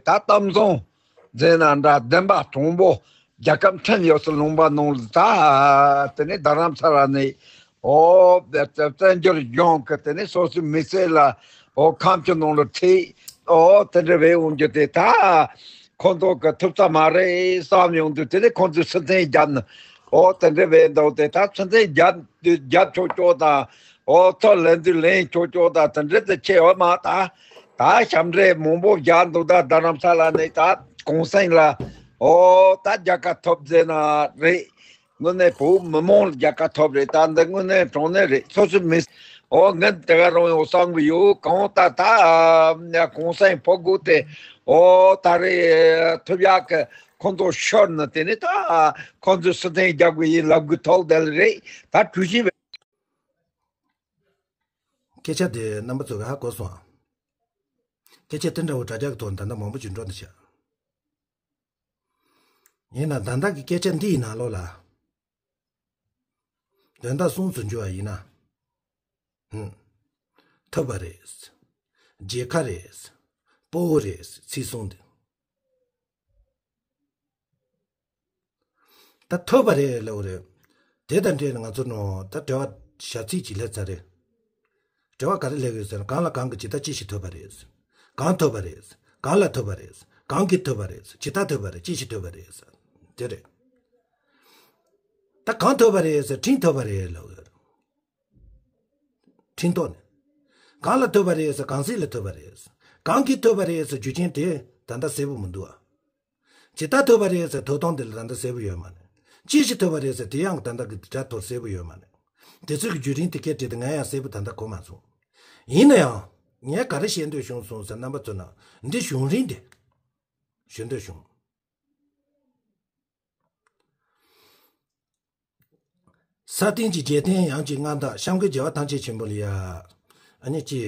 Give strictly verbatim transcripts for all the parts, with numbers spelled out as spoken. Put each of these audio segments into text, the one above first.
ད་གཏམ་བཟང་མཛད་ན་འདྲ། བདེན་པ་དྲང་པོ་རྒྱལ་ཁབ་ཁྲིམས་ཡོད་སའི་ལུང་པ་ནང་ལ། ད་དེ་ནས་རྡ་རམ་ས་ལ་ནས། ཨོ། བཙན་བྱོལ་ལྗོངས་ཀྱི་དེ་ནས་སོ་སོའི་མི་སེར་ལ། ཨོ། ཁ་མཆུ་ནང་ལ་ཐིག་ཨོ། དེ་འདྲ་བས་འོང་རྒྱུ་དེ་ད་ཁོང་ཚོ་གི་ཐུབ་ས་མ་རེད་བསམ་ཡོང་དུས། དེ་ནས་ཁོང་ཚོས་སུན་གཙེར་བརྒྱབ་ནས། ཨོ། དེ་འདྲ་བས་འདུག་སྟེ། ད་སུན་གཙེར་བརྒྱབ་བརྒྱབ་ཆོག་ཆོག་དང་། ཨོ། ཐོ་ལེན་དུས་ལེན་ཆོག་ཆོག་དང་། དེ་འདྲ་དེ་ཆེ་བ་མ། ད་ད་ཞབས་འདྲེན་མང་པོ་བརྒྱབ་འདུག་ད་རྡ་རམ་ས་ལ་ནས་ད་གུང་སེང་ལ། ཨོ། ད་རྒྱལ་ཁ་ཐོབ་ཟེར་ན་རེད། དངོས་གནས་བོད་མི་མང་ལ་རྒྱལ་ཁ་ཐོབ་རེད། ད་འདི་དངོས་གནས་དྲང་གནས་རེད། སོ་སོའི་མི། ཨོ། ངས་དེ་ག་རང་ཡང་བསམ་གི་ཡོད། གང་ལྟར་ད་གུང་སེང་ཕོ་རྒོད་དེ། ཨོ། ད་རེས་ཐུབ་ཡག་གི་ཁོང་ཚོ་ཤོར་ནས། དེ་ནས་ད་ཁོང་ཚོས་སུན་གཙེར་རྒྱག་དགོས་ཡིན་ལབ་དགོས་ཐོག་དེ་ལ་རེད། ད་གྲོས་གཞི་བས། སྐད་ཆ་དེ་རྣམ་པ་ཚོ་གིས་ཧ་གོ་སོང་ཨ། སྐད་ཆ་དེ་འདྲ་བོ་དྲ་རྒྱ་གི་ཐོག་ད་ལྟ་མང་པོ་ཅིག་འགྲོ་འདུག་ཤག་ཡིན་ན་ད་ལྟ་གི་སྐད་ཆ་འདི་ཡི་ནང་ལོགས་ལ་དོན་དག་གསུམ་ཙམ་འཇུ་བ་ཡིན་ན། ཧུམ། ཐུབ་པ་རེད། རྒྱལ་ཁ་རེད། སྤོ་བོ་རེད། ཚིག་གསུམ་འདི། ད་ཐུབ་པ་རེད་ལབ་རེད། དེ་དང་འབྲེལ་ནས་ང་ཚོ་ནང་ད་དྲི་བ་ཞག་ཚིགས་གཅིག་སླེབས་ཚར་རེད། དྲི་བ་ག་རེ་སླེབས་ཡོད་ཟེར་ན། གང་ལ་གང་གིས་ཇི་ལྟར་ཅི་ཞིག་ཐུབ་པ་རེད། གང་ཐུབ་པ་རེད། གང་ལ་ཐུབ་པ་རེད། གང་གིས་ཐུབ་པ་རེད། ཇི་ལྟར་ཐུབ་པ་རེད། ཅི་ཞིག་ཐུབ་པ་རེད། དེ་རེད། ད་གང་ཐུབ་པ་རེད་ཟེར། ཁྲིམས་ཐུབ་པ་རེད་ལབ་ཡོད། ཁྲིམས་ཐོག་ནས། གང་ལ་ཐུབ་པ་རེད་ཟེར། གང་ཟག་ལ་ཐུབ་པ་རེད། གང་གིས་ཐུབ་པ་རེད་ཟེར། རྒྱུ་རྐྱེན་དེ་ད་ལྟ་གསལ་པོ་མི་འདུག་ཨ། ཇི་ལྟར་ཐུབ་པ་རེད་ཟེར། ཐོབ་ཐང་དེ་ལ་ད་ལྟ་གསལ་པོ་ཡོད་མ་རེད། ཅི་ཞིག་ཐུབ་པ་རེད་ཟེར། དེ་ཡང་ད་ལྟ་གི་དྲ་ཐོག་གསལ་པོ་ཡོད་མ་རེད། དེ་ཚོའི་གི་བརྒྱུད་རིམ་དེ་སྐད་བྲིས་ཏེ་ང་ཡང་གསལ་པོ་ད་ལྟ་གོ་མ་སོང་། ཡིན་ན་ཡང་ངས་ག་རེ་བཤད་འདོད་བྱུང་སོང་ཟེར། རྣམ་པ་ཚོ་ན་འདི་བྱུང་རིམ་དེ་ཞུ་འདོད་བྱུང་། ས་སྟེང་གི་རྒྱལ་བསྟན་ཡང་གཅིག་མངའ་བདག་སྐྱབས་མགོན་རྒྱལ་བ་ཐམས་ཅད་མཁྱེན་པ་ལ་ཡ། ཨ་ནི་ཅི།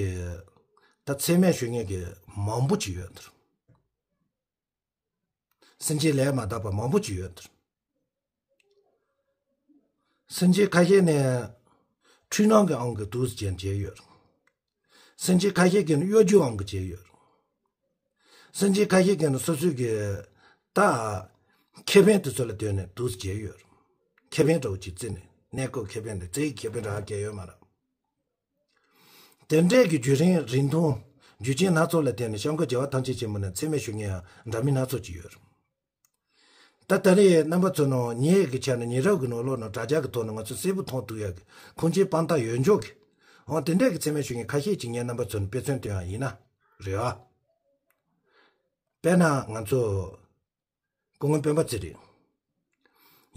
ད་མཚན་སྨད་ཞུ་མཁན་གྱི་མང་པོ་ཅིག་ཡོད་འདུག་སེམས་ཅན་ལས་མ་འདས་པ་མང་པོ་ཅིག་ཡོད་འདུག་སེམས་ཅན་ཁ་ཤས་ནས་འཁྲུལ་སྣང་གི་དབང་གིས་འདུག་སེ་བྱས་ནས་བྱས་ཡོད། སེམས་ཅན་ཁ་ཤས་ཀྱིས་ནི་གཡོ་སྒྱུའི་དབང་གིས་བྱས་ཡོད། སེམས་ཅན་ཁ་ཤས་ཀྱིས་ནི་སོ་སོའི་གི་ད་ཁེ་ཕན་དེ་ཚོ་ལ་བརྟེན་ནས་འདུག་སེ་བྱས་ཡོད། ཁེ་ཕན་འདྲ་བོ་ཅིག་བརྩིས་ནས། གནས་སྐབས་ཁེ་ཕན་དེ། རྩ་བའི་ཁེ་ཕན་རག་གི་ཡོད་མ་རེད། དེ་འདྲའི་གི་བརྒྱུད་རིམ་རིང་ཐུང་རྒྱུ་རྐྱེན་སྣ་ཚོགས་ལ་བརྟེན་ནས་སྐྱབས་མགོན་རྒྱལ་བ་ཐམས་ཅད་མཁྱེན་པ་ནས་མཚན་སྨད་ཞུ་མཁན་ཡང་འདྲ་མིན་སྣ་ཚོགས་ཅིག་ཡོད་རེད། ད་ད་རེས་རྣམ་པ་ཚོ་ནང་ཉེ་གི་ཆ་ནས་ཉེ་རབས་ཀྱི་ནང་ལོགས་ནང་དྲ་རྒྱ་གི་ཐོག་ནས་ང་ཚོས་གསལ་པོ་མཐོང་ཐུབ་ཡག་གི་ཁུངས་སྐྱེལ་དཔང་རྟགས་ཡོད་འཇོག་གི། འོ། དེ་འདྲའི་གི་མཚན་སྨད་ཞུ་མཁན་ཁ་ཤས་ཅིག་ངས་རྣམ་པ་ཚོ་ནས་དཔེ་མཚོན་སྟོན་ཡག་ཡིན་ན། རེད་བ། དཔེར་ན་ང་ཚོ་སྐུ་ངོ་སྤེན་པ་ཚེ་རིང་།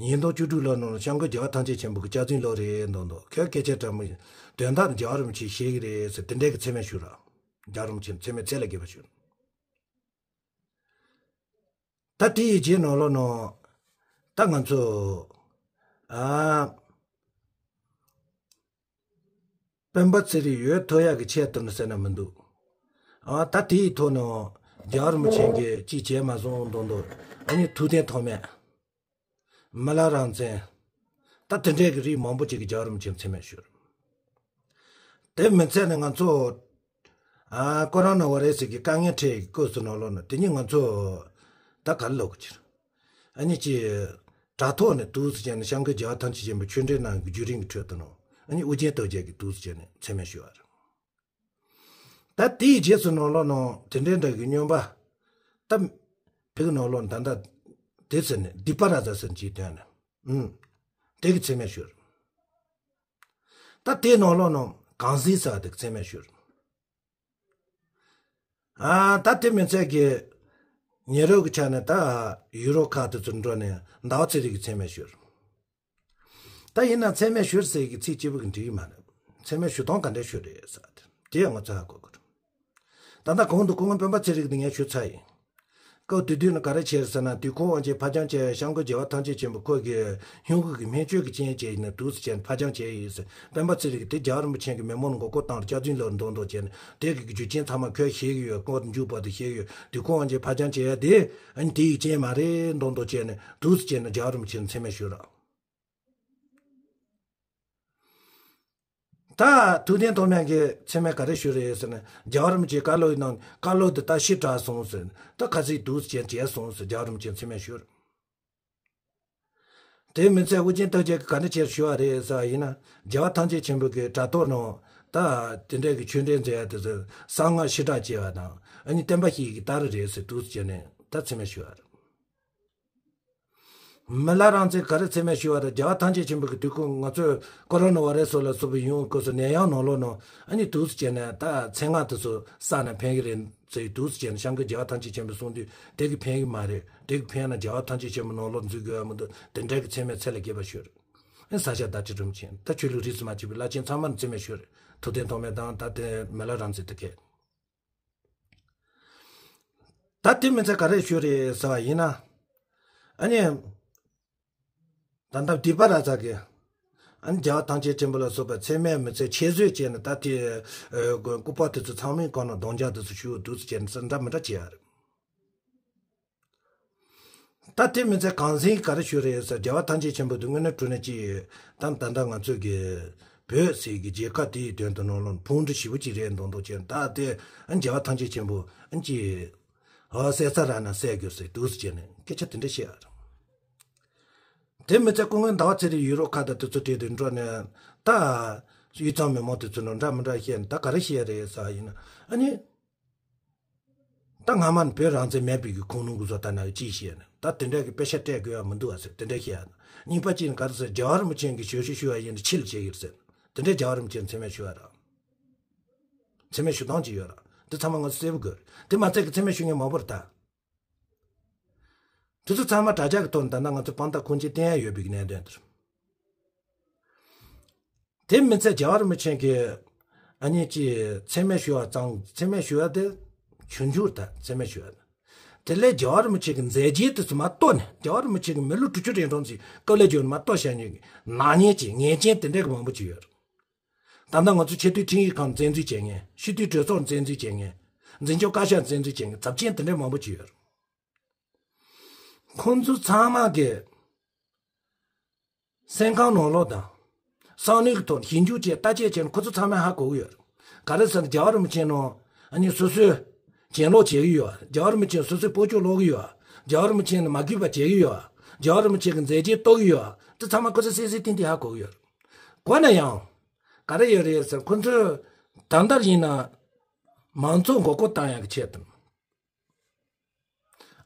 ཉིས་སྟོང་བཅུ་དྲུག་ལོ་ནང་ལ་སྐྱབས་མགོན་རྒྱལ་བ་ཐམས་ཅད་མཁྱེན་པ་གི་སྐྱབས་འཛིན་ལོ་རེད་འདུག་འདུག་ཁོས་སྐད་ཆ་དྲང་མོ། དོན་དག་རྒྱལ་བ་རིན་པོ་ཆེས་བཤད་ཀྱི་རེད་ཟེར། དེ་འདྲའི་གི་མཚན་སྨད་ཞུ་ར། རྒྱལ་བ་རིན་པོ་ཆེ་མཚན་སྨད་ཚད་ལས་བརྒལ་བ་ཞུ་ར། ད་དེ་ཡི་རྗེས་ནང་ལོགས་ནང་། ད་ང་ཚོ། ཨ། སྤེན་པ་ཚེ་རིང་འོས་ཐོབ་ཡག་གི་ཆེད་དུ་ནི་ཟེར་ན་མི་འདུག་ཨ། ད་དེ་ཡི་ཐོག་ནས་རྒྱལ་བ་རིན་པོ་ཆེ་གིས་ཅིག་བྱས་མ་སོང་མདོག་མདོག་ཨ་ནི་ཐུབ་བསྟན་ཐོགས་མེད། མི་ལ་རང་བཙན། ད་དེ་འདྲའི་གི་རིགས་མང་པོ་ཅིག་གིས་རྒྱལ་བ་རིན་པོ་ཆེར་མཚན་སྨད་ཞུས། དེ་མི་ཚད་ནས་ང་ཚོ། ཨ། ཀོ་རོ་ན་བྷ་རེ་སི་གི་དཀའ་ངལ་འཕྲད་ཀྱི་སྐབས་སུ་ནང་ལོགས་ནས། དེ་ཉིད་ང་ཚོ་ད་ག་རེ་ལབ་དགོས་ཀྱི་རེད། ཨ་ནི་ཅིག་དྲ་ཐོག་ནས་འདུག་སེ་བྱས་ནས་སྐྱབས་མགོན་རྒྱལ་བ་ཐམས་ཅད་མཁྱེན་པའི་ཆོས་འབྲེལ་གནང་གི་བརྒྱུད་རིམ་གྱི་ཁྲོད་དུ་ནང་། ཨ་ནི་ཨོ་རྒྱན་རྡོ་རྗེ་གིས་འདུག་སེ་བྱས་ནས་མཚན་སྨད་ཞུས་པ་རེད། ད་དེའི་རྗེས་སུ་ནང་ལོགས་ནང་དེ་འདྲའི་འདྲ་གི་སྨྱོན་པ། ད་བོད་ཀྱི་ནང་ལོགས་ནས་ད་ལྟ་དེ་ཟེར་ནས་སྡིག་པ་ར་ཛ་ཟེར་ཅིག་བཏོན་ནས། ཨུམ། དེ་གི་མཚན་སྨད་ཞུས། ད་དེའི་ནང་ལོགས་ནང་གང་ཟག་ཟེར་བ་དེ་གི་མཚན་སྨད་ཞུས། ཨ། ད་དེ་མི་ཚད་ཀྱི་ཉེ་རབས་ཀྱི་ཆ་ནས་ད་ཡུ་རོབ་ཁག་དེ་ཚོར་འགྲོ་ནས་ཟླ་བ་ཚེ་རིང་གི་མཚན་སྨད་ཞུས། ད་ཡིན་ན་མཚན་སྨད་ཞུས་ཟེར་གྱི་ཚིག་གཅིག་པུ་གིས་འགྲིག་གི་མ་རེད། མཚན་སྨད་ཞུ་སྟངས་ག་འདྲ་ཞུས་རེད་ཟེར་བ་དེ། དེ་ཡང་ང་ཚོས་ཧ་གོ་དགོས་རེད། ད་ལྟ་གོང་དུ་སྐུ་ངོ་སྤེན་པ་ཚེ་རིང་གིས་ངས་ཞུས་ཚར་ཡིན། སྐབས་དེ་དུས་ནས་ག་རེ་བྱས་ཟེར་ན། དུས་འཁོར་དབང་ཆེན་ཕ་རྒྱང་བཅས། སྐྱབས་མགོན་རྒྱལ་བ་ཐམས་ཅད་མཁྱེན་པ་ཁོ་གིས་སྨྱུ་གུ་གི་སྨན་བཅོས་ཀྱི་རྐྱེན་བྱས་ནས་འདུག་སེ་བྱས་ནས་ཕ་རྒྱང་བྱས་ཡིན་ཟེར། སྤེན་པ་ཚེ་རིང་གིས་དེ་རྒྱལ་བ་རིན་པོ་ཆེ་གི་མི་མོ་ལ་མགོ་སྐོར་བཏང་ར་སྐྱག་རྫུན་ལབ་མདོག་མདོག་བྱས་ནས། དེ་གི་རྒྱུ་རྐྱེན་ཚང་མ་ཁོས་ཤེས་ཀྱི་ཡོད། སྐོར་མཇུག་བར་དུ་ཤེས་ཀྱི་ཡོད། དུས་འཁོར་དབང་ཆེན་ཕ་རྒྱང་བྱས་ཡ་དེ་ཨ་ནི་དེ་ཡི་རྐྱེན་མ་རེད་མདོག་མདོག་བྱས་ནས་འདུག་སེ་བྱས་ནས་རྒྱལ་བ་རིན་པོ་ཆེར་མཚན་སྨད་ཞུས་ར། ད་ཐུབ་བསྟན་ཐོགས་མེད་ཀྱིས་མཚན་སྨད་ག་རེ་ཞུས་རེད་ཟེར་ན། རྒྱལ་བ་རིན་པོ་ཆེའི་བཀའ་སློབ་ཡིན་ནམ། བཀའ་སློབ་དེ་ད་ཕྱིར་དྲགས་སོང་ཟེར། ད་ཁ་ཚིག་འདུག་སེ་བྱས་བྱས་སོང་ཟེར། རྒྱལ་བ་རིན་པོ་ཆེས་མཚན་སྨད་ཞུས་རེད། དེ་མི་ཚད་ཨོ་རྒྱན་རྟོགས་བརྗོད་ཀྱིས་ག་འདྲ་བྱས་ཞུས་པ་རེད་ཟེར་བ་ཡིན་ན། རྒྱལ་བ་ཐམས་ཅད་མཁྱེན་པ་གི་དྲ་ཐོག་ནང་ད་དེ་འདྲ་གི་ཆོས་འབྲེལ་མཛད་ཡ་དེ་ཚོ་གསང་སྔགས་ཕྱིར་དྲགས་བྱས་པ་དང་། ཨ་ནི་བསྟན་པ་བཤིག་གི་རྟགས་རེད་ཟེར་འདུག་སེ་བྱས་ནས་ད་མཚན་སྨད་ཞུས་པ་རེད། མི་ལ་རིང་བརྩེ་ག་རེ་མཚན་སྨད་ཞུས་པ་རེད། རྒྱལ་བ་ཐམས་ཅད་མཁྱེན་པ་གི་དུས་ཁོ་ང་ཚོས་ཀོ་རོ་ན་བྷ་རེ་སི་ལ་སོགས་པའི་ཡོང་སྐབས་སུ་ནད་ཡམས་ནང་ལོགས་ནང་ཨ་ནི་འདུག་སེ་བྱས་ནས་ད་མཚན་སྔགས་དེ་ཚོ་བསགས་ན་ཕན་གི་རེད་ཟེར། འདུག་སེ་བྱས་ནས་སྐྱབས་མགོན་རྒྱལ་བ་ཐམས་ཅད་མཁྱེན་པས་གསུངས་དུས་དེ་གིས་ཕན་གི་མ་རེད། དེ་གིས་ཕན་ན་རྒྱལ་བ་ཐམས་ཅད་མཁྱེན་པ་ནང་ལོགས་འཛུལ་དགོས་ཡ་མི་འདུག་དེ་འདྲ་གི་མཚན་སྨད་ཚད་ལས་བརྒལ་བ་ཞུས་རེད། ཨེ་ས་སྐྱ་བདག་ཁྲི་རིན་པོ་ཆེ། ད་ཆོས་ལུགས་རིས་སུ་མ་ཆད་པའི་བླ་ཆེན་ཚང་མར་མཚན་སྨད་ཞུས་རེད། ཐུབ་བསྟན་ཐོགས་མེད་དང་ད་དེ་མི་ལ་རིང་བརྩེ་དེ་གས། ད་དེ་མི་ཚད་ག་རེ་ཞུས་རེད་ཟེར་བ་ཡིན་ན། ཨ་ནི། ད་ལྟ་སྡིག་པ་ར་ཚ་གི། ཨ་ནི་རྒྱལ་བ་ཐམས་ཅད་མཁྱེན་པ་ལ་སོགས་པ་མཚན་སྨད་མི་ཚད་ཆེད་བཟོས་བྱས་ནས་ད་དེ། ཨ་སྐུ་པར་དེ་ཚོ་ཚང་མའི་སྒང་ནས་རྡོག་རྒྱག་དེ་ཚོ་ཞུ་འདུག་སེ་བྱས་ནས་འདྲ་མི་འདྲ་བྱས་ཡ་རེད། ད་དེ་མི་ཚད་གངས་སེང་ག་རེ་ཞུས་རེད་ཟེར། རྒྱལ་བ་ཐམས་ཅད་མཁྱེན་པ་དེ་དངོས་གནས་དྲང་གནས་ཅིག་ད་ད་ལྟ་ང་ཚོ་གི་བོད་ཟེར་གི་རྒྱལ་ཁབ་དེའི་དོན་དུ་ནང་ལོགས་ཕུང་འདྲི་ཞེ་པོ་ཅིག་རེད་མདོག་མདོག་བྱས། ད་དེ་ཨ་རྒྱལ་བ་ཐམས་ཅད་མཁྱེན་པ་ཨ་ཅིག་ཨ་གསད་ཚར་ར་ན་གསད་དགོས་ཟེར་འདུག་སེ་བྱས་ནས་སྐད་ཆ་དེ་འདྲ་བཤད་ཡ་རེད། དེ་མི་ཚད་སྐུ་ངོ་ཟླ་བ་ཚེ་རིང་ཡུ་རོབ་ཁག་དང་དེ་ཚོ་བྲལ་ཏེ་འགྲོ་ནས་ད་དབུས་གཙང་མི་མང་དེ་ཚོ་ནང་འདྲ་མི་འདྲ་བཤད་ནས་ད་ག་རེ་བཤད་རེད་ཟེར་བ་ཡིན་ན། ཨ་ནི། ད་སྔ་མ་ནས་བོད་རང་བཙན་མེད་པའི་གི་ཁུངས་ལུང་གི་བཟོ་ལྟ་ན་ཅིག་བཤད་ནས་ད་དེ་འདྲ་གི་དཔེ་ཆ་སྤྲད་དགོས་ཡ་མི་འདུག་བ་ཟེར་དེ་འདྲ་བཤད་ཡ། གཉིས་པ་གཅིག་ནི་ག་རེ་ཟེར། རྒྱལ་བ་རིན་པོ་ཆེ་གིས་ཞབས་ཕྱི་ཞུ་བ་ཡིན་ན་ཕྱི་ལ་བྱེད་ཀྱི་རེད་ཟེར། དེ་འདྲ་རྒྱལ་བ་རིན་པོ་ཆེ་མཚན་སྨད་ཞུ་བ་རེད། མཚན་སྨད་ཞུ་སྟངས་ཅིག་ཡོད་ར། འདི་ཚང་མ་ང་ཚོ་གསལ་པོ་དགོས་རེད། དེ་མ་ཚད་ཀྱི་མཚན་སྨད་ཞུ་མཁན་མང་པོ་རེད་ད། དེ་ཚོ་ཚང་མ་དྲ་རྒྱ་གི་ཐོག་ནས་ད་ལྟ་ང་ཚོ་དཔང་རྟགས་ཁུངས་སྐྱེལ་བསྟན་ཡ་ཡོད་པའི་གནད་དོན་དེ་རེད། དེ་མི་ཚད་རྒྱལ་བ་རིན་པོ་ཆེ་གིས་ཨ་ནི་ཅིག་མཚན་སྨད་ཞུ་བ་ཙང་། མཚན་སྨད་ཞུ་བ་དེ་ཆུང་ཆུང་རེད་ད། མཚན་སྨད་ཞུ་བ་དེ། དེ་ལས་རྒྱལ་བ་རིན་པོ་ཆེ་གི་མཛད་རྗེས་དེ་ཚོ་མར་བཏོན་ནས། རྒྱལ་བ་རིན་པོ་ཆེ་གི་མི་ལོ་དྲུག་ཅུ་རེ་གྲངས་ཙམ་སྐབས་ལ་བརྗོད་ནས་མར་བཏོན་བཞག་མཁན་གྱི་ནག་ཉེས་ཀྱི་ཉེས་ཅན་དེ་འདྲ་གི་མང་པོ་ཅིག་ཡོད་རེད། ད་ལྟ་ང་ཚོ་ཆེས་མཐོའི་ཁྲིམས་ཡིག་ཁང་བཙན་འཛུལ་བྱེད་མཁན། སྤྱི་འཐུས་གྲོས་ཚོགས་བཙན་འཛུལ་བྱེད་མཁན། འཛིན་སྐྱོང་བཀའ་ཤག་བཙན་འཛུལ་བྱེད་མཁན་ཚབས་ཆེན་དེ་འདྲ་མང་པོ་ཅིག་ཡོད་རེད། ཁོང་ཚོ་ཚང་མ་གི་སེམས་ཁམས་ནང་ལོགས་དང་། བསམ་བློའི་ཐོག་ཞིབ་འཇུག་བྱས། བརྟག་དཔྱད་བྱས་ན་ཁོ་ཚོ་ཚང་མས་ཧ་གོ་གི་ཡོད་རེད། ག་རེ་ཟེར་ན་རྒྱལ་བ་རིན་པོ་ཆེ་ནང་ཨ་ནི་སོ་སོས་གྱེན་ལོག་བྱེད་ཀྱི་ཡོད། རྒྱལ་བ་རིན་པོ་ཆེ་སོ་སོའི་སྤོ་སྐྱོ་སློག་གི་ཡོད། རྒྱལ་བ་རིན་པོ་ཆེ་ནི་མ་གུས་པ་བྱེད་ཀྱི་ཡོད། རྒྱལ་བ་རིན་པོ་ཆེ་གི་མཛད་རྗེས་རྟོགས་ཀྱི་ཡོད། དེ་ཚང་མ་ཁོ་ཚོས་གསལ་གསལ་ཐིང་ཐིང་ཧ་གོ་གི་ཡོད་རེད། གོ་ན་ཡང་། ག་རེ་ཡོད་རེད་ཟེར། ཁོ་ཚོས་ད་ལྟ་ཡིན་ན་མང་ཚོགས་མགོ་སྐོར་བཏང་ཡག་གི་ཆེད་དུ།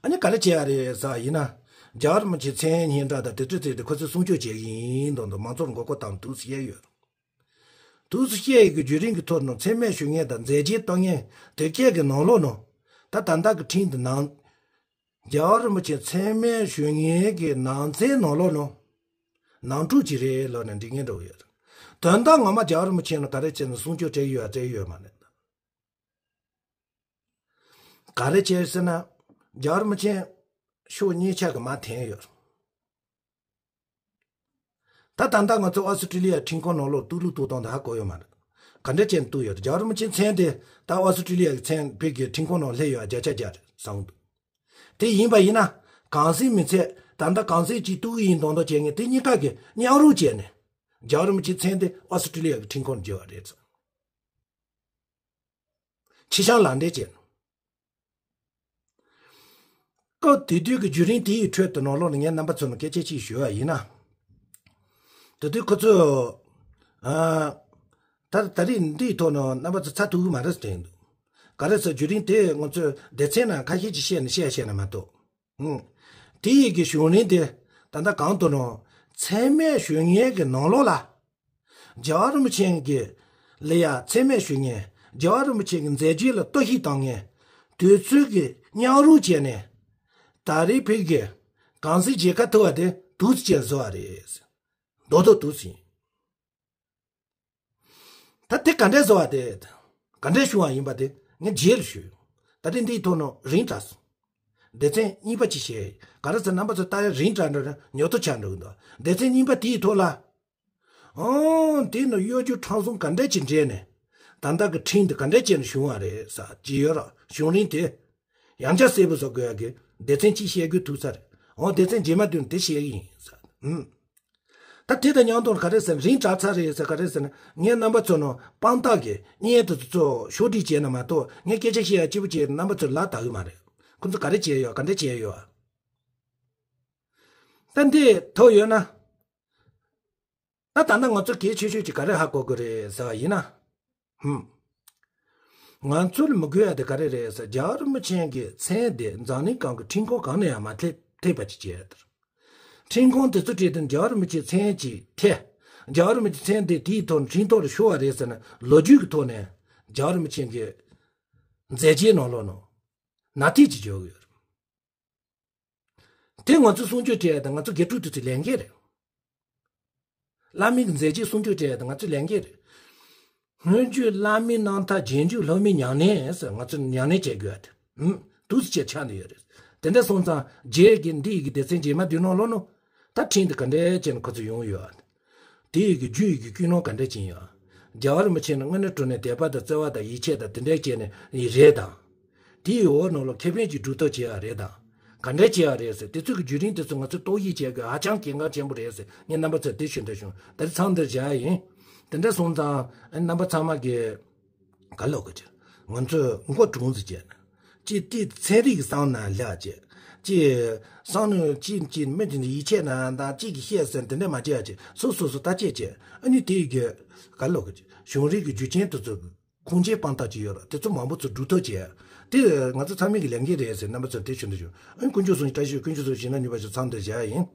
ཨ་ནི་ག་རེ་བྱེད་ཡ་རེད་ཟེར་བ་ཡིན་ན། རྒྱལ་བ་རིན་པོ་ཆེའི་མཚན་སྙན་གྲགས་དང་དེ་ཚོའི་ཚིག་དེ་ཁོ་ཚོས་སྲུང་སྐྱོབ་བྱེད་ཀྱི་ཡིན་མདོག་མདོག་མང་ཚོགས་མགོ་སྐོར་བཏང་འདུག་ཟེར་ཡ་ཡོད། འདུག་ཟེར་བཤད་ཡི་གི་བརྒྱུད་རིམ་གྱི་ཐོག་ནས་མཚན་སྨད་ཞུ་མཁན་དང་མཛད་རྗེས་རྟོགས་མཁན་དེ་སྐད་ཀྱི་ནང་ལོགས་ནང་། ད་ད་ལྟ་གི་ཁྲིམས་འདི་ནང་། རྒྱལ་བ་རིན་པོ་ཆེ་མཚན་སྨད་ཞུ་མཁན་གྱི་ནང་ཚན་ནང་ལོགས་ནང་། ནང་འཁྲུག་ཅིག་རེད་ལབ་ནས་འགྲིག་མཁན་འདྲ་བོ་ཡོད་རེད། དོན་དག་ངོ་མ་རྒྱལ་བ་རིན་པོ་ཆེ་ནས་ག་རེ་བྱས་ནས་སྲུང་སྐྱོབ་བྱེད་ཀྱི་ཡོད་བྱེད་ཀྱི་ཡོད་མ་རེད། ག་རེ་བྱས་ཟེར་ན། རྒྱལ་བ་རིན་པོ་ཆེ་ཕྱོགས་གཉིས་ཆ་གི་མར་འཐེན་ཡོད། ད་ད་ལྟ་ང་ཚོ་ཨོ་སི་ཀྲི་ལི་ཡ་ཁྲིམས་ཁང་ནང་ལོགས་གཏུག་ལུགས་གཏུག་སྟངས་དེ་ཧ་གོ་ཡོད་མ་རེད། ག་འདྲ་བྱས་ནས་གཏུག་ཡོད་རེད། རྒྱལ་བ་རིན་པོ་ཆེའི་མཚན་དེ་ད་ཨོ་སི་ཀྲི་ལི་ཡ་གི་མཚན་བོད་ཀྱི་ཁྲིམས་ཁང་ནང་སླེབས་ཡོད་བརྒྱ་ཆ་བརྒྱ་རེད་བསམ་གི་འདུག་དེ་ཡིན་པ་ཡིན་ན་གངས་སེང་མི་ཚད་ད་ལྟ་གངས་སེང་གཅིག་གཏུག་གི་ཡིན་མདོག་མདོག་བྱེད་མཁན་དེ་གཉིས་ཀ་གིས་མཉམ་རུབ་བྱས་ནས་རྒྱལ་བ་རིན་པོ་ཆེའི་མཚན་དེ་ཨོ་སི་ཀྲི་ལི་ཡ་གི་ཁྲིམས་ཁང་ནང་བརྗེ་བ་རེད་ཟེར། ཕྱི་བཤམས་ལག་འབྲེལ་བྱས། སྐབས་དེ་དུས་ཀྱི་བརྒྱུད་རིམ་དེ་ཡི་ཁྲོད་དུ་ནང་ལོགས་ལ་ངས་རྣམ་པ་ཚོ་ལ་སྐད་ཆ་གཅིག་ཞུ་བ་ཡིན་ན། དེ་དུས་ཁོ་ཚོས། ཨ། ད་ད་རེས་འདིའི་ཐོག་ནས་རྣམ་པ་ཚོ་ཚ་ཐུག་གི་མ་རེད་དྲན་འདུག་ག་རེ་ཟེར་བརྒྱུད་རིམ་དེ་ང་ཚོས་སྡེ་ཚན་ནང་ཁ་ཤས་ཀྱིས་བཤད་ནས་བཤད་བཤད་ན་མ་གཏོགས། ཨང་། དེ་ཡི་གི་བྱུང་རིམ་དེ་ད་ལྟ་གང་དུ་ནང་མཚན་སྨད་ཞུ་མཁན་གྱི་ནང་ལོགས་ལ། རྒྱལ་བ་རིན་པོ་ཆེ་གི་ལ་ཡ་མཚན་སྨད་ཞུ་མཁན། རྒྱལ་བ་རིན་པོ་ཆེ་གི་མཛད་རྗེས་ལ་རྟོག་ཞིབ་བཏང་མཁན། དུས་ཚོད་ཀྱི་མཉམ་རུབ་བྱས་ནས། ད་རེས་བོད་ཀྱི་གངས་སེང་མཇལ་ཁ་ཐུབ་པ་དེ་འདུག་སེ་བྱས་བཟོ་བ་རེད། རྡོག་རྡོག་འདུག་སེ་ཡིན། ད་དེ་ག་འདྲས་བཟོ་བ་དེ། ག་འདྲས་བྱུང་བ་ཡིན་པ་དེ་ངས་རྗེས་ལ་ཞུ། ད་ལྟ་འདིའི་ཐོག་ནས་རིང་དྲགས་སོང་། སྡེ་ཚན་གཉིས་པ་ཅིག་བཤད། ག་རེ་ཟེར་རྣམ་པ་ཚོ་ལྟ་ཡ་རིང་དྲགས་འགྲོ་ན་ཉོབ་ཏོ་ཆགས་འགྲོ་གི་འདུག་སྡེ་ཚན་གཉིས་པ་དེའི་ཐོག་ལ། ཨང་། དེ་ནི་གཡོ་སྒྱུ་ཁྲམ་གསུམ་ག་འདྲས་ཀྱི་འདྲེས་ནས། ད་ལྟ་གི་ཁྲིམས་འདི་ག་འདྲས་བྱས་ནས་བྱུང་བ་རེད་ཟེར་གྱི་ཡོད་ར། བྱུང་རིམ་དེ་ཡང་བསྐྱར་གསལ་པོ་བཟོ་དགོས་ཡ་གི་སྡེ་ཚན་གཅིག་བཤད་དགོས་ཐུག་ས་རེད། འོ་སྡེ་ཚན་རྗེས་མ་དུས་དེ་བཤད་གི་ཡིན་ཟེར། ཨུམ། ད་དེ་དང་མཉམ་དུ་ག་རེ་ཟེར་ན། རིང་དྲགས་ཚར་རེད་ཟེར། ག་རེ་ཟེར་ན། ངས་རྣམ་པ་ཚོ་ནང་དཔང་རྟགས་ཀྱི་བརྙན་དེ་ཚོ་ཕྱོགས་སྒྲིག་བྱས་ན་མ་གཏོགས། ངས་སྐད་ཆ་བཤད་ཡ་སྐྱིད་པོ་བྱས་རྣམ་པ་ཚོ་ལ་ལྟ་གི་མ་རེད། ཁོ་ཚོ་ག་རེ་བྱས་ཡོད། ག་འདྲ་བྱས་ཡོད། ད་འདི་ཐོག་ཡོད་ན། ད་ད་ལྟ་ང་ཚོ་གལ་ཆེ་ཤོས་ཀྱི་ག་རེ་ཧ་གོ་དགོས་རེད་ཟེར་བ་ཡིན་ན། ཧུམ། ང་ཚོར་མི་དགོས་ཡ་དེ་ག་རེ་རེད་ཟེར། རྒྱལ་བ་རིན་པོ་ཆེ་གི་མཚན་དེ་འཛམ་གླིང་སྒང་གི་ཁྲིམས་ཁང་གང་ནས་ཡང་མ་ཐེ་ཐེབས་པ་ཅིག་བྱས་ཡོད། ཁྲིམས་ཁང་དེ་ཚོ་ཁྲིད་དེ་རྒྱལ་བ་རིན་པོ་ཆེའི་མཚན་ཅིག་ཐེ། རྒྱལ་བ་རིན་པོ་ཆེའི་མཚན་དེ་དེའི་ཐོག་ཁྲིམས་ཐོག་ལ་ཤོར་བ་རེད་ཟེར་ན། ལོ་རྒྱུས་ཀྱི་ཐོག་ནས་རྒྱལ་བ་རིན་པོ་ཆེ་གི་མཛད་རྗེས་ནང་ལོགས་ནང་ནག་ཐིག་ཅིག་འཇོག་གི་ཡོད་རེད། དེ་ང་ཚོས་སྲུང་སྐྱོབ་བྱེད་ཡ་དང་། ང་ཚོ་དགེ་ཕྲུག་དེ་ཚོའི་ལས་འགན་རེད། བླ་མའི་མཛད་རྗེས་སྲུང་སྐྱོབ་བྱེད་ཡ་དང་ང་ཚོའི་ལས་འགན་རེད། སྔོན་བརྗོད་བླ་མའི་རྣམ་ཐར། རྗེས་འཇུག་སློབ་མའི་ཉམས་ལེན་ཟེར། ང་ཚོས་ཉམས་ལེན་བྱེད་དགོས་ཡ་དེ། ཧུམ། འདུག་སེ་བྱས་ཆགས་ནས་ཡོད་རེད། དེ་འདྲ་སོང་ཙང་རྗེ་གི་འདི་ཡི་གི་སྡེ་ཚན་རྗེས་མ་བསྡུས་གནང་ལོ་ནོ། ད་ཁྲིམས་དེ་ག་འདྲས་བྱས་ནས་ཁོ་ཚོ་ཡོང་ཡོད། དེ་ཡི་གི་རྒྱུ་ཡི་གི་ཀུན་སློང་ག་འདྲས་ཅིག་ཡོད། རྒྱལ་བ་རིན་པོ་ཆེ་ནི་དངོས་གནས་དྲང་གནས་དད་པ་དང་བརྩེ་བ་དང་ཡིད་ཆེས་དང་དེ་འདྲས་བྱས་ནས་ཡི་རེད་དང་། དེའི་འོག་ནང་ལ་ཁེ་ཕན་གྱི་སྒྲུབ་ཐབས་བྱེད་ཡ་རེད་དང་། ག་འདྲས་བྱེད་ཡ་རེད་ཟེར། དེ་ཚོ་གི་བརྒྱུད་རིམ་དེ་ཚོ་ང་ཚོས་རྟོག་ཞིབ་བྱེད་དགོས། ཧ་ཅང་གལ་འགངས་ཆེན་པོ་རེད་ཟེར། ངས་རྣམ་པ་ཚོར་དེ་ཞུ་འདོད་བྱུང་། ད་རེས་མཚམས་འདིར་བཞག་ཡིན། དེ་འདྲ་སོང་ཙང་རྣམ་པ་ཚང་མ་གི་ག་ལོག་གི་ཅིག་ང་ཚོས་མགོ་གྲུང་ཟིག་བྱས་ན། ཅིག་དེ་ཚན་རིག་གི་སང་ན་ལ་ཅིག་ཅིག་སང་ནས་ཅིག་ཅིག་མི་དེ་ནི་ཡིད་ཆེས་ན་དང་ཅིག་གི་བཤད་ཟེར་དེ་འདྲ་མ་བྱེད་ཡ་ཅིག་སོ་སོ་སོ་ལྟ་དཔྱད་བྱེད། ཨ་ནི་དེ་གི་ག་ལོག་གི་ཅིག་གཞུང་རིག་གི་རྒྱུ་རྐྱེན་དེ་ཚོ་ཁུངས་སྐྱེལ་དཔང་རྟགས་ཅིག་ཡོད་ར། དེ་ཚོ་མང་པོ་ཚོ་སྒྲུབ་ཐབས་བྱེད་ཡ། དེ་ང་ཚོ་ཚང་མའི་གི་ལས་འགན་རེད་ཟེར་རྣམ་པ་ཚོར་དེ་ཞུ་འདོད་བྱུང་། ཨ་ནི་དཀོན་མཆོག་གསུམ་གྱི་བཀྲ་ཤིས་ཤོག་དཀོན་མཆོག་གསུམ་ཞིང་ཁམས་མྱུར་བར་ཤོག་མཚམས་འདིར་བཞག་ཡིན།